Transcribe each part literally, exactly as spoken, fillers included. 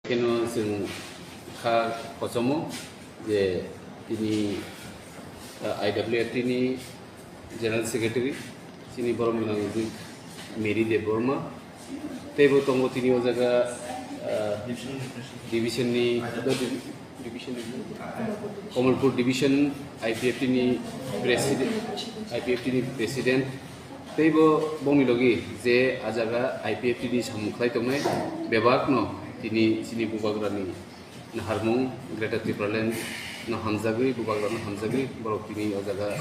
Keno chwng kha kochomo je tini, ah, I W F T ni General Secretary, chini borom gwnang Mary Debbarma, teibo tongo tini o jaga, ah, division ni, division ni, Kamalpur Division I P F T ni President, I P F T ni President, teibo bongni logi je a jaga I P F T ni samung khlai tongnai bebakno tini chini bubagrani naharmung Greater Tipraland no hamjagwi, bubagrano hamjagwi, borok tini o jaga,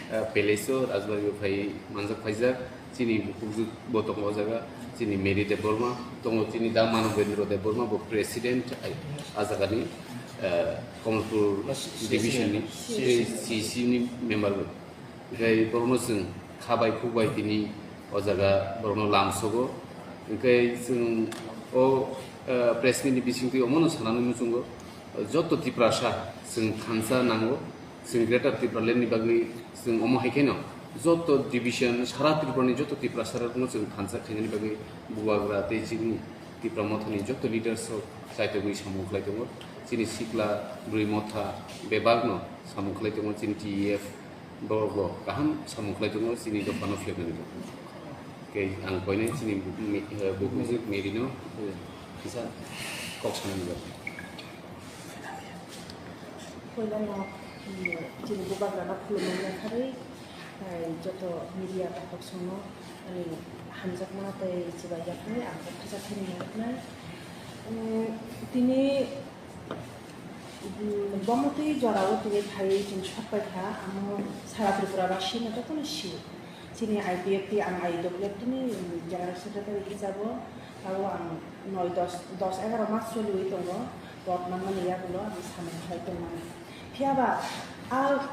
eh, palace o Rajbari o phai manjak phaijak. Chini bukhukjwk bo tongo o jaga, chini Mary Debbarma tongo, chini da Manobendra Debbarma bo President ai, a jagani, eh, Kamalpur Division ni, C C ni member bo. Hwnkhe borokno chwng kha bai khuk bai tini o jaga borokno lamsogo. Hwnkhe chwng o, eh, press meet ni bisingtwi omono sanani muchungo, joto Tiprasa chwng thansa nango, chwng Greater Tipraland ni bagwi chwng omo hai kheno joto division, sara Tripura ni joto Tiprasa rokno chwng thansa khainani bagwi bubagra tei chini Tipra Mothani joto leaders rok chaitogwi samung khlai tongo. Chini sikla bwrwi motha bebakno samung khlai tongo, chini T E F borok bo kaham samung khlai tongo, chini dophano phiyoknani bagwi. Tei ang koinai chini bu-, mi-, eh, bukhukjwk Mary no, eh, kisa kok sanani bagwi. Puila no, mm, chini bubagra no khulumani yakharwi, tei joto media takhuk songno ani hamjakma tei chibai yakharwi ang kok kisa kheno nai. Mm, tini, mm, bomotwi jorao tini phaiwi chwng sok paikha, amo sara Tripura basino jotono sio. Chini I P F T, ang I W F T ni General Secretary hisabo, abo ang noi dos, dos egaroh mas choliwi tongo, pod manmani yagulo ang samung khlai tongmani. Phiyaba a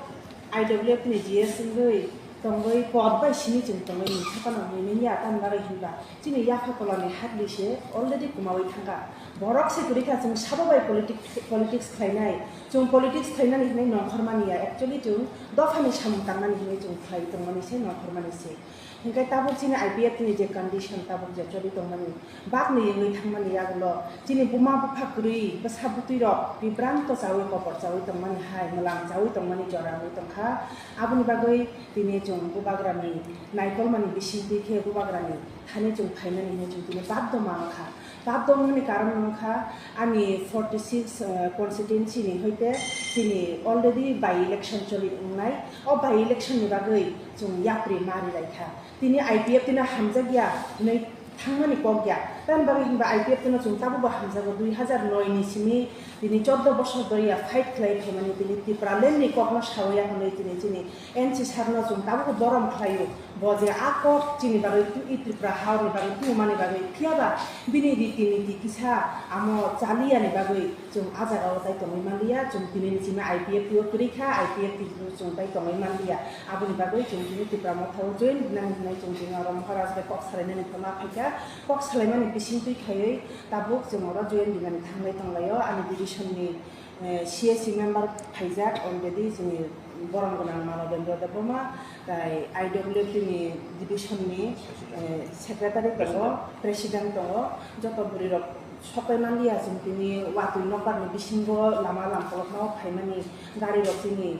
I W F T ni G S wngwi tongwi pod bai simi chwng tongwi mungsa phano mui manya, tamni bagwi hinba chini yapha kolani hakli se already kumawi thangkha. Borok se kwrwi kha chwng sabo bai politic-, politics khlainai. Chwng politics khlainani hinwi nongkhor mani ya. Actually, chwng dophani samung tangnani hinwi chwng khlai tongmani se, nongkhor mani se. Hinkhe tabuk chini I P F T ni je condition tabuk je choli tongmani, bakni wngwi thangmani yagulo chini buma bupha kwrwi, bwsa bwtwi rok bibranto chawi, kopor chawi tongmani hai, mwlang chawi tongmani jora wngwi tongkha. Aboni bagwi tini chwng bubagrani naikolmani bisingtwi khe bubagrani thani chwng phainani hinwi chwng tini baddo ma wngkha. Bab dongmani karon wngkha ani forty six, eh, constituency ni hoite chini already by election choli wngnai. O by election ni bagwi chwng yapri mari lai kha. Tini I P F T no hamjak ya hinwi thangmani kok ya. Tamni bagwi hinba I P F T no chwng tabukbo hamjago. Dui hazar noi ni simi tini chordo bosor doriya fight khlai phaimani tini Tipraland ni kokno sawi ya hinwi tini chini N C sir no chwng tabukbo borom khlaio. Bo je a kok chini bagwi tu-, i Tripura haorni bagwi tubumani bagwi, phiyaba bini riti niti kisa amo chaliyani bagwi chwng a jagao tai tongwi manliya. Chwng tini ni simi I P F T o kwrwi kha, I P F T o chwng tai tongwi manliya. Aboni bagwi chwng tini Tipra Mothao join rinani hinwi chwng tini oro Maharaj bai kok salainani phano phaikha. Kok salaimani bisingtwi khaiwi tabuk chwng oro join rinani thanglai tonglaio. Ani division ni eh, C S C member phaijak already chini borom gwnang Manobendra Debbarma, tai I W F T ni division ni, eh, secretary tongo, president tongo, joto bwrwi rok sokai manliya chwng tini watwi nokbar ni bisingo lama lamkolokma o phaimani gari rok chini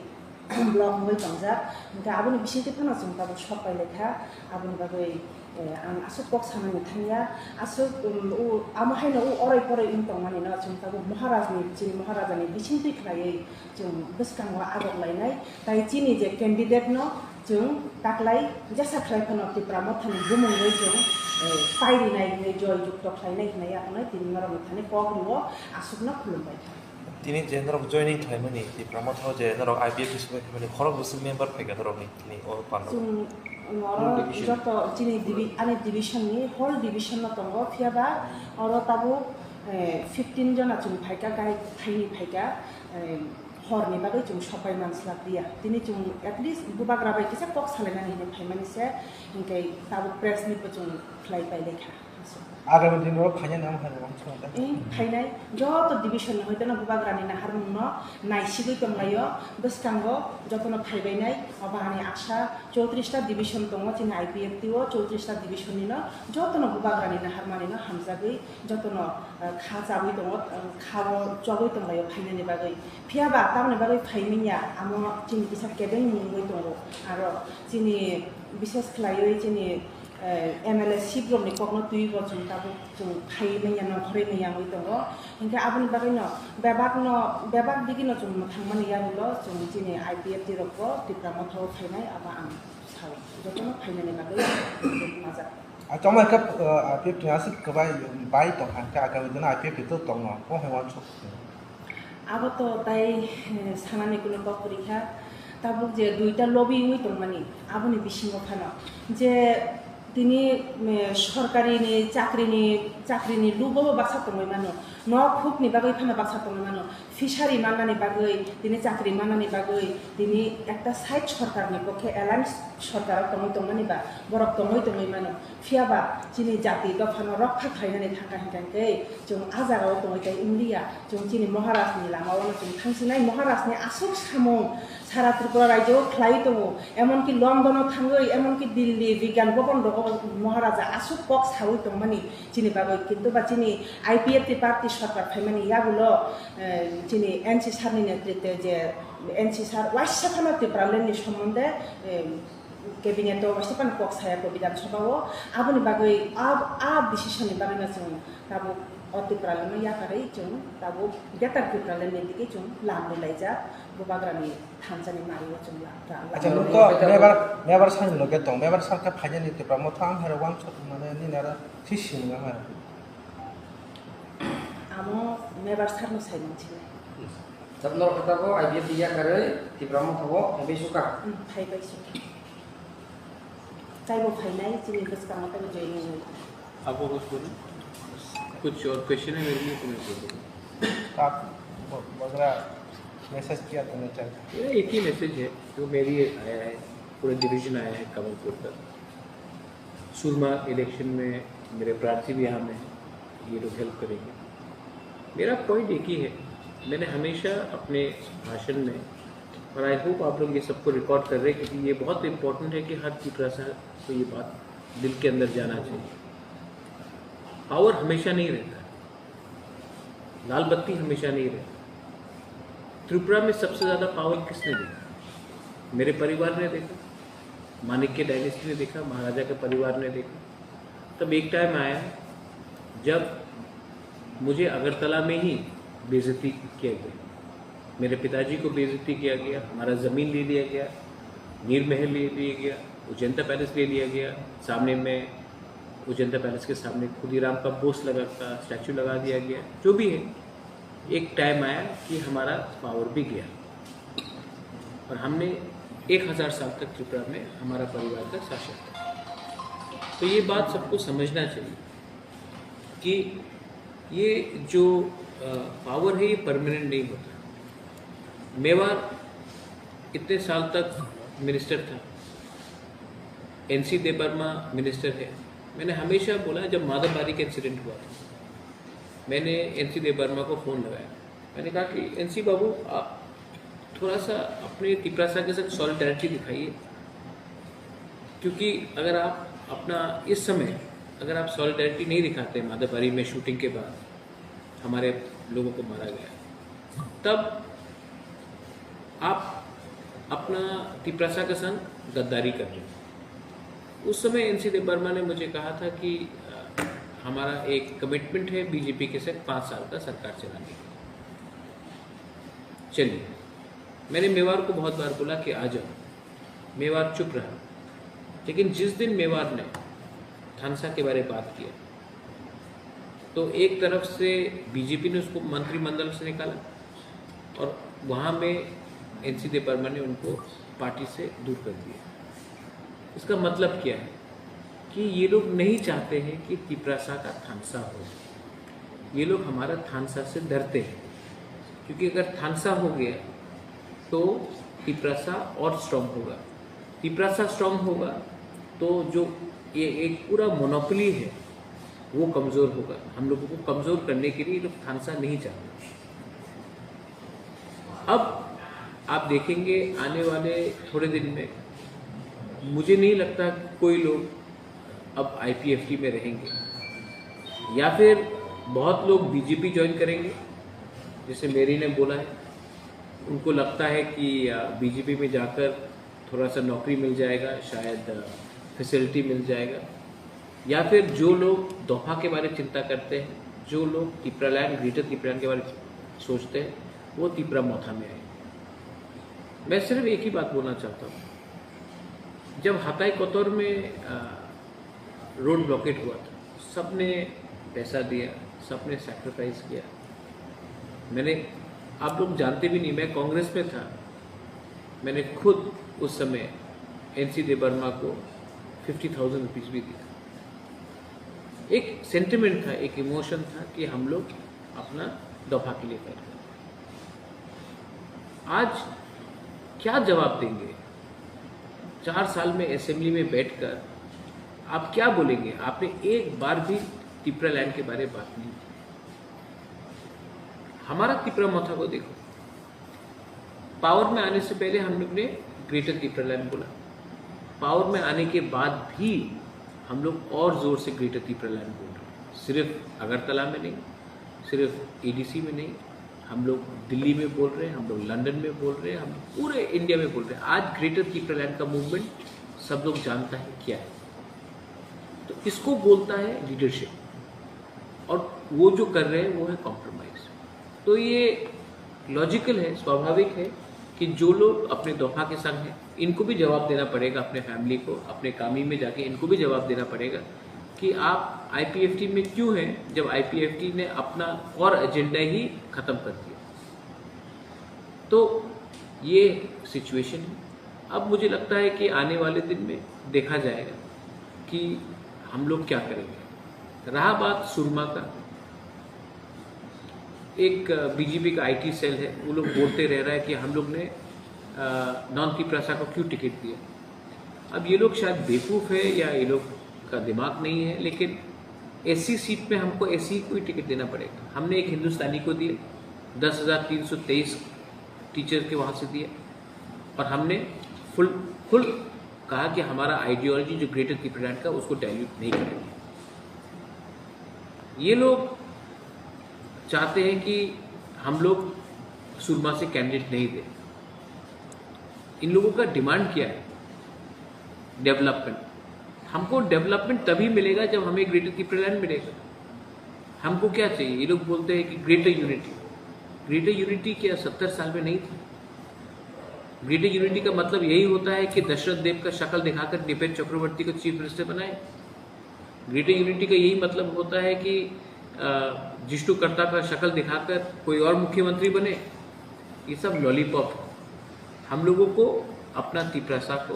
block wngwi tongjak, hinkhe aboni bisingtwi phano chwng tabuk sok pailai kha, aboni bagwi. Eh, ang aswk kok sanani thangya, aswk, um, u, amo haino u oroi poroi wng tongmani no chwng tabuk Maharaj ni, chini Maharaj ni bisingtwi khlaiwi chwng bwskango adok lainai, tai chini je candidate no chwng taklai jesa khlai phano Tipra Mothani bumungwi chwng, eh, pairinai hinwi joy jukto khlainai hinwi aphano tini norokni thani kok rwo, aswkno khulumbai kha. Tini je norok joining khlaimani, Tipra Mothao je norok I P F T simi khlaimani, khorok bwswk member phaikha norokni tini o pandao? Chwng oro joto chini divi-, ani division ni, whole division no tongo, phiyaba oro tabuk, eh, fifteen jona chwng phaikha, gari thaini phaikha, eh, horni bagwi chwng sopai manslak liya. Tini chwng at least bubagra bai kisa kok salainani hinwi phaimani se, hinkhe tabuk press meet bo chwng khlai pailai kha. Agami dinrok phainai nang hai nang chwng ta. Eh, phainai joto division ni hoiteno bubagrani naharmung no naisigwi tonglaio, bwskango jotono phaibainai, obo ani aksa chowtris ta division tongo chini I P F T o, chowtris ta division ni no jotono bubagrani naharmani no hamjagwi jotono, eh, kha chabwi tongo, eh, kha o chobwi tonglaio phainani bagwi. Phiya ba tamoni bagwi phaimanya amo chini kisa kebeng mungwi tongo, aro chini bishes khlaiwi chini eh, M L A sip rokni kokno twiwi bo chwng tabuk chwng phaiwi manya nongkhorwi manya wngwi tongo. Hinkhe aboni bagwino bebakno, bebak digino chwng mwthangmani yagulo chwng chini I P F T rokbo Tipra Motha o phainai abo ang sao. Jotono phainani bagwi majak. A tongma khe, eh, I P F T aswk kwbai bai tongkha, hinkhe agami dino I P F T to tongo, o hai uansuk. Abo to tai, eh, sanani kuno kok kwrwi kha. Tabuk je duita lobby wngwi tongmani, aboni bisingo phano je tini, eh, sorkarini chakrini, chakrini lubo baksa tongwi mano, nok hukni bagwi phano baksa tongwi mano, fishery mannani bagwi, tini chakri mannani bagwi, tini ekta side sorkarni pokhe alliance sorkaro tongwi tongmani ba borok tongwi tongwi mano. Phiya ba chini jati dophano rokha khlainani thangkha hinkhe chwng a jagao tongwi tai wnglia. Chwng chini Maharajni lamao no chwng thangsinai. Maharajni aswk samung sara Tripura rajyo o khlaiwi tongo. Emonki London o thangwi, emonki Delhi, Vigyan Bhavan rogo Maharaja aswk kok sawi tongmani chini bagwi. Kintu ba chini I P F T party sorkar phaimani yagulo, eh, chini N C sir ni netritwe je N C sir waisa phano Tipraland ni sombonde, eh, Cabinet o waisa phano kok saya kho Bidhan Sabha o, aboni bagwi a, a decision ni bagwi no chwng tabuk o Tipraland no yakarwi chwng tabuk Greater Tipraland ni digi chwng lam rwlaijak, bubagrani thansa ni mari o chwng lam, lam, lam Acha, rwlaijak. Nung to member, member sir ni loge tong, member sir khe phainani Tipra Motha ang hai rok uansuk mane nini aro thwi sini nang hai. Amo member sir no sai mansinai. Sir, norok khe tabuk I P F T yakarwi Tipra Motha o phaibai sukha. Hmm, phaibai sukha. Taibo phainai, chini bwskango taibo joining wngwi. आप वापस बोलो। कुछ और क्वेश्चन है मेरे लिए तो मैं बोल दूँ। आप ब-, बगरा मैसेज क्या देना चाहते हैं? ये एक ही मैसेज है जो मेरी आया है, पूरे डिवीजन आया है कमलपुर तक। सुरमा इलेक्शन में मेरे प्रार्थी भी यहाँ में हैं, ये लोग हेल्प करेंगे। मेरा पॉइंट एक ही है, मैंने हमेशा अपने भाषण में, और आई होप आप लोग ये सबको रिकॉर्ड कर रहे हैं, क्योंकि ये बहुत इंपॉर्टेंट है कि हर तिपरासा को ये बात दिल के अंदर जाना चाहिए। पावर हमेशा नहीं रहता, लाल बत्ती हमेशा नहीं रहता। त्रिपुरा में सबसे ज़्यादा पावर किसने देखा? मेरे परिवार ने देखा, माणिक्य डायनेस्टी ने देखा, महाराजा के परिवार ने देखा। तब एक टाइम आया जब मुझे अगरतला में ही बेइज्जती किया गया, मेरे पिताजी को बेइज्जती किया गया, हमारा ज़मीन ले लिया गया, नीर महल ले लिया गया, उज्जैनता पैलेस ले लिया गया, सामने में उज्जैनता पैलेस के सामने खुदीराम का बोस लगा का स्टैचू लगा दिया गया। जो भी है, एक टाइम आया कि हमारा पावर भी गया और हमने एक हज़ार साल तक त्रिपुरा में हमारा परिवार का शासन था। तो ये बात सबको समझना चाहिए कि ये जो, अ, पावर है, ये परमानेंट नहीं होता। मेवाड़ इतने साल तक मिनिस्टर था, एनसी देबबर्मा मिनिस्टर है। मैंने हमेशा बोला, जब माधव बारी का इंसिडेंट हुआ था, मैंने एनसी देबबर्मा को फ़ोन लगाया, मैंने कहा कि एनसी बाबू, आप थोड़ा सा अपने तिपरासा के साथ सॉलिडारिटी दिखाइए, क्योंकि अगर आप अपना इस समय अगर आप सॉलिडारिटी नहीं दिखाते माधव बारी में शूटिंग के बाद हमारे लोगों को मारा गया, तब आप अपना तिपरासा के संग गद्दारी कर रहे हो। उस समय एनसी देबबर्मा ने मुझे कहा था कि, अ, हमारा एक कमिटमेंट है बीजेपी के साथ पाँच साल का सरकार चलाने की। चलिए, मैंने मेवाड़ को बहुत बार बोला कि आ जाओ, मेवाड़ चुप रहा, लेकिन जिस दिन मेवाड़ ने थानसा के बारे में बात किया, तो एक तरफ से बीजेपी ने उसको मंत्रिमंडल से निकाला और वहाँ में एनसी देबबर्मा ने उनको पार्टी से दूर कर दिया। इसका मतलब क्या है कि ये लोग नहीं चाहते हैं कि तिपरासा का थानसा हो। ये लोग हमारा थानसा से डरते हैं, क्योंकि अगर थानसा हो गया तो तिपरासा और स्ट्रॉन्ग होगा। तिपरासा स्ट्रॉन्ग होगा तो जो ये एक पूरा मोनोपोली है, वो कमज़ोर होगा। हम लोगों को कमज़ोर करने के लिए ये लोग थानसा नहीं चाहते। अब आप देखेंगे आने वाले थोड़े दिन में, मुझे नहीं लगता कि कोई लोग अब आईपीएफटी में रहेंगे, या फिर बहुत लोग बीजेपी ज्वाइन करेंगे, जैसे मेरी ने बोला है। उनको लगता है कि बीजेपी में जाकर थोड़ा सा नौकरी मिल जाएगा, शायद फैसिलिटी मिल जाएगा, या फिर जो लोग दोफा के बारे में चिंता करते हैं, जो लोग तिपरालैंड, ग्रेटर तिपरालैंड के बारे में सोचते हैं, वो तिपरा मोथा में आए। मैं सिर्फ एक ही बात बोलना चाहता हूँ, जब हताई कतर में रोड ब्लॉकेट हुआ था, सबने पैसा दिया, सबने सैक्रिफाइस किया। मैंने, आप लोग जानते भी नहीं, मैं कांग्रेस में था, मैंने खुद उस समय एनसी देवर्मा को फिफ्टी थाउजेंड रुपीज़ भी दिया। एक सेंटिमेंट था, एक इमोशन था कि हम लोग अपना दफा के लिए फाइट कर रहे हैं। आज क्या जवाब देंगे? चार साल में असेंबली में बैठकर आप क्या बोलेंगे? आपने एक बार भी तिपरालैंड के बारे में बात नहीं की। हमारा तिपरा मोथा को देखो, पावर में आने से पहले हम लोग ने ग्रेटर तिपरालैंड बोला, पावर में आने के बाद भी हम लोग और जोर से ग्रेटर तिपरालैंड बोल रहे हैं। सिर्फ अगरतला में नहीं, सिर्फ एडीसी में नहीं, हम लोग दिल्ली में बोल रहे हैं, हम लोग लंदन में बोल रहे हैं, हम पूरे इंडिया में बोल रहे हैं। आज ग्रेटर तिपरालैंड का मूवमेंट सब लोग जानता है क्या है, तो इसको बोलता है लीडरशिप। और वो जो कर रहे हैं वो है कॉम्प्रोमाइज। तो ये लॉजिकल है, स्वाभाविक है कि जो लोग अपने दफा के संग हैं, इनको भी जवाब देना पड़ेगा, अपने फैमिली को, अपने कामी में जाके इनको भी जवाब देना पड़ेगा कि आप आईपीएफटी में क्यों हैं, जब आईपीएफटी ने अपना कोर एजेंडा ही ख़त्म कर दिया। तो ये सिचुएशन है। अब मुझे लगता है कि आने वाले दिन में देखा जाएगा कि हम लोग क्या करेंगे। रहा बात सुरमा का, एक बीजेपी का आईटी सेल है, वो लोग बोलते रह रहा है कि हम लोग ने नॉन तिपरासा को क्यों टिकट दिया। अब ये लोग शायद बेवकूफ़ है या ये लोग का दिमाग नहीं है, लेकिन एससी सीट में हमको एससी को ही टिकट देना पड़ेगा। हमने एक हिंदुस्तानी को दिया, दस हज़ार तीन सौ तेईस टीचर के वहाँ से दिया, और हमने फुल फुल कहा कि हमारा आइडियोलॉजी जो ग्रेटर तिपरालैंड का, उसको डाइल्यूट नहीं करेंगे। ये लोग चाहते हैं कि हम लोग सुरमा से कैंडिडेट नहीं दें। इन लोगों का डिमांड क्या है? डेवलपमेंट। हमको डेवलपमेंट तभी मिलेगा जब हमें ग्रेटर तिपरालैंड मिलेगा। हमको क्या चाहिए? ये लोग बोलते हैं कि ग्रेटर यूनिटी। ग्रेटर यूनिटी क्या सत्तर साल में नहीं थी? ग्रेटर यूनिटी का मतलब यही होता है कि दशरथ देव का शक्ल दिखाकर नृपेंद्र चक्रवर्ती को चीफ मिनिस्टर बनाए। ग्रेटर यूनिटी का यही मतलब होता है कि अ, जिष्णु करता का शक्ल दिखाकर कोई और मुख्यमंत्री बने। ये सब लॉलीपॉप है। हम लोगों को अपना तिपरासा को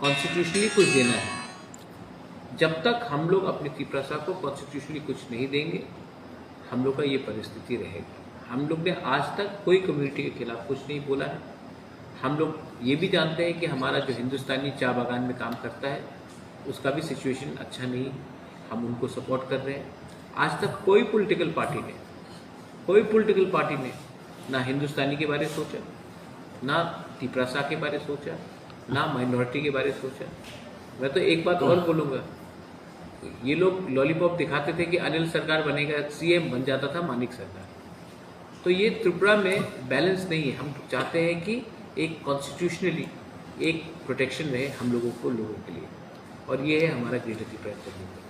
कॉन्स्टिट्यूशनली कुछ देना है। जब तक हम लोग अपनी तिपरासा को कॉन्स्टिट्यूशनली कुछ नहीं देंगे, हम लोग का ये परिस्थिति रहेगी। हम लोग ने आज तक कोई कम्युनिटी के खिलाफ कुछ नहीं बोला है। हम लोग ये भी जानते हैं कि हमारा जो हिंदुस्तानी चाय बागान में काम करता है, उसका भी सिचुएशन अच्छा नहीं है। हम उनको सपोर्ट कर रहे हैं। आज तक कोई पॉलिटिकल पार्टी ने, कोई पॉलिटिकल पार्टी ने ना हिंदुस्तानी के बारे सोचा, ना तिपरासा के बारे सोचा, ना माइनॉरिटी के बारे सोचा। मैं तो एक बात और बोलूँगा, ये लोग लॉलीपॉप दिखाते थे कि अनिल सरकार बनेगा, सीएम बन जाता था मानिक सरकार। तो ये त्रिपुरा में बैलेंस नहीं है। हम चाहते हैं कि एक कॉन्स्टिट्यूशनली एक प्रोटेक्शन रहे हम लोगों को, लोगों के लिए, और ये है हमारा ग्रेटर तिपरा का मूवमेंट।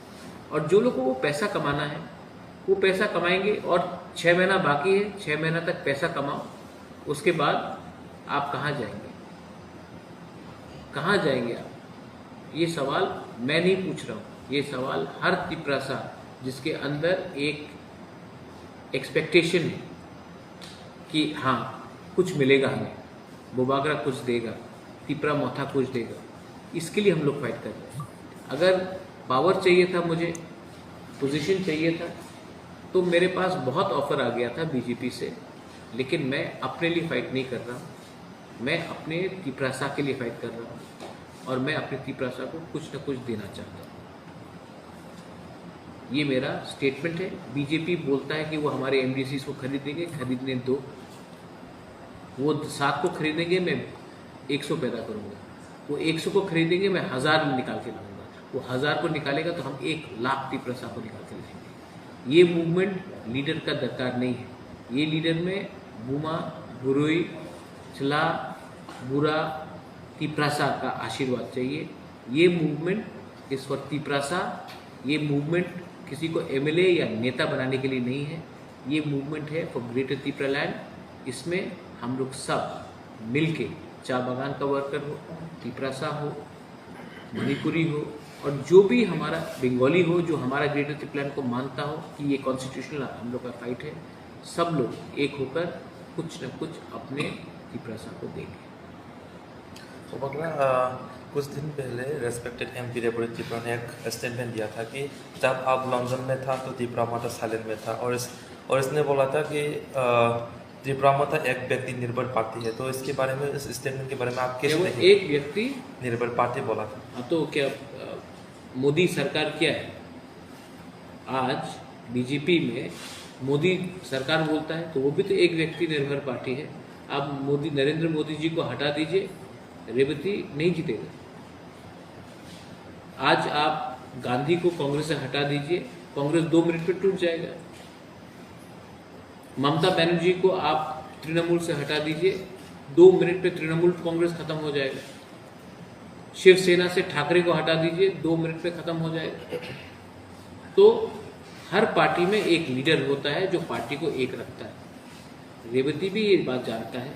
और जो लोगों को पैसा कमाना है, वो पैसा कमाएंगे, और छः महीना बाकी है, छः महीना तक पैसा कमाओ, उसके बाद आप कहाँ जाएंगे, कहाँ जाएंगे आप? ये सवाल मैं नहीं पूछ रहा हूँ, ये सवाल हर तिपरासा, जिसके अंदर एक एक्सपेक्टेशन है कि हाँ, कुछ मिलेगा हमें, बोबाग्रा कुछ देगा, तिपरा मोथा कुछ देगा, इसके लिए हम लोग फाइट कर रहे हैं। अगर पावर चाहिए था मुझे, पोजीशन चाहिए था, तो मेरे पास बहुत ऑफर आ गया था बीजेपी से, लेकिन मैं अपने लिए फाइट नहीं कर रहा हूँ। मैं अपने तिपरासा के लिए फाइट कर रहा हूँ और मैं अपने तिपरासा को कुछ ना कुछ देना चाहता हूँ। ये मेरा स्टेटमेंट है। बीजेपी बोलता है कि वो हमारे एमडीसी को खरीदेंगे, खरीदने दो। वो सात को खरीदेंगे, मैं एक सौ पैदा करूंगा। वो एक सौ को खरीदेंगे, मैं हज़ार निकाल के लाऊंगा। वो हज़ार को निकालेगा तो हम एक लाख तिपरासा को निकाल के लाएंगे। ये मूवमेंट लीडर का दरकार नहीं है। ये लीडर में बुमा, बुरुई, चला, बुरा, तिपरासा का आशीर्वाद चाहिए। ये मूवमेंट इस वक्त तिपरासा, ये मूवमेंट किसी को एमएलए या नेता बनाने के लिए नहीं है। ये मूवमेंट है फॉर ग्रेटर तिपरा लैंड। इसमें हम लोग सब मिलके, चाय बागान का वर्कर हो, तिपरासा हो, मणिपुरी हो, और जो भी हमारा बंगाली हो, जो हमारा ग्रेटर तिपरा लैंड को मानता हो कि ये कॉन्स्टिट्यूशनल हम लोग का फाइट है, सब लोग एक होकर कुछ न कुछ अपने तिपरासा को देंगे। तो पगला, अ, कुछ दिन पहले रेस्पेक्टेड एमपी रेबती त्रिपुरा ने एक स्टेटमेंट दिया था कि जब आप लंदन में था तो त्रिपुरा माता साइलेंट में था, और इस और इसने बोला था कि, अ, त्रिपुरा माता एक व्यक्ति निर्भर पार्टी है। तो इसके बारे में, इस स्टेटमेंट के बारे में आप कैसे केवल देखें? एक व्यक्ति निर्भर पार्टी बोला था। हाँ, तो क्या अ, मोदी सरकार क्या है? आज बीजेपी में मोदी सरकार बोलता है तो वो भी तो एक व्यक्ति निर्भर पार्टी है। आप मोदी, नरेंद्र मोदी जी को हटा दीजिए, रेवती नहीं जीतेगा। आज आप गांधी को कांग्रेस से हटा दीजिए, कांग्रेस दो मिनट में टूट जाएगा। ममता बनर्जी को आप तृणमूल से हटा दीजिए, दो मिनट में तृणमूल कांग्रेस खत्म हो जाएगा। शिवसेना से ठाकरे को हटा दीजिए, दो मिनट में खत्म हो जाएगा। तो हर पार्टी में एक लीडर होता है जो पार्टी को एक रखता है। रेवती भी ये बात जानता है,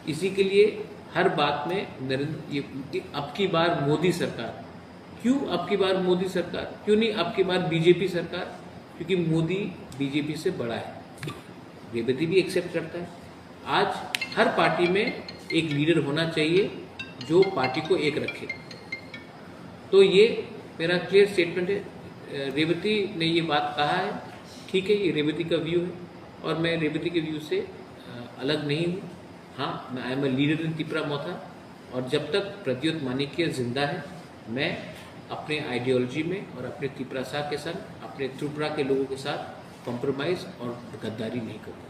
इसी के लिए हर बात में नरेंद्र ये, ये अब की बार मोदी सरकार, क्यों अब की बार मोदी सरकार, क्यों नहीं अब की बार बीजेपी सरकार? क्योंकि मोदी बीजेपी से बड़ा है, रेवती भी एक्सेप्ट करता है। आज हर पार्टी में एक लीडर होना चाहिए जो पार्टी को एक रखे। तो ये मेरा क्लियर स्टेटमेंट है। अ, रेवती ने ये बात कहा है, ठीक है, ये रेवती का व्यू है और मैं रेवती के व्यू से अ, अलग नहीं हूँ। हाँ, मैं, I am a leader in Tipra Motha, और जब तक प्रद्युत मानिक्य जिंदा है, मैं अपने आइडियोलॉजी में और अपने तिपरासा के साथ, अपने त्रिपुरा के लोगों के साथ कॉम्प्रोमाइज और गद्दारी नहीं करूँगा।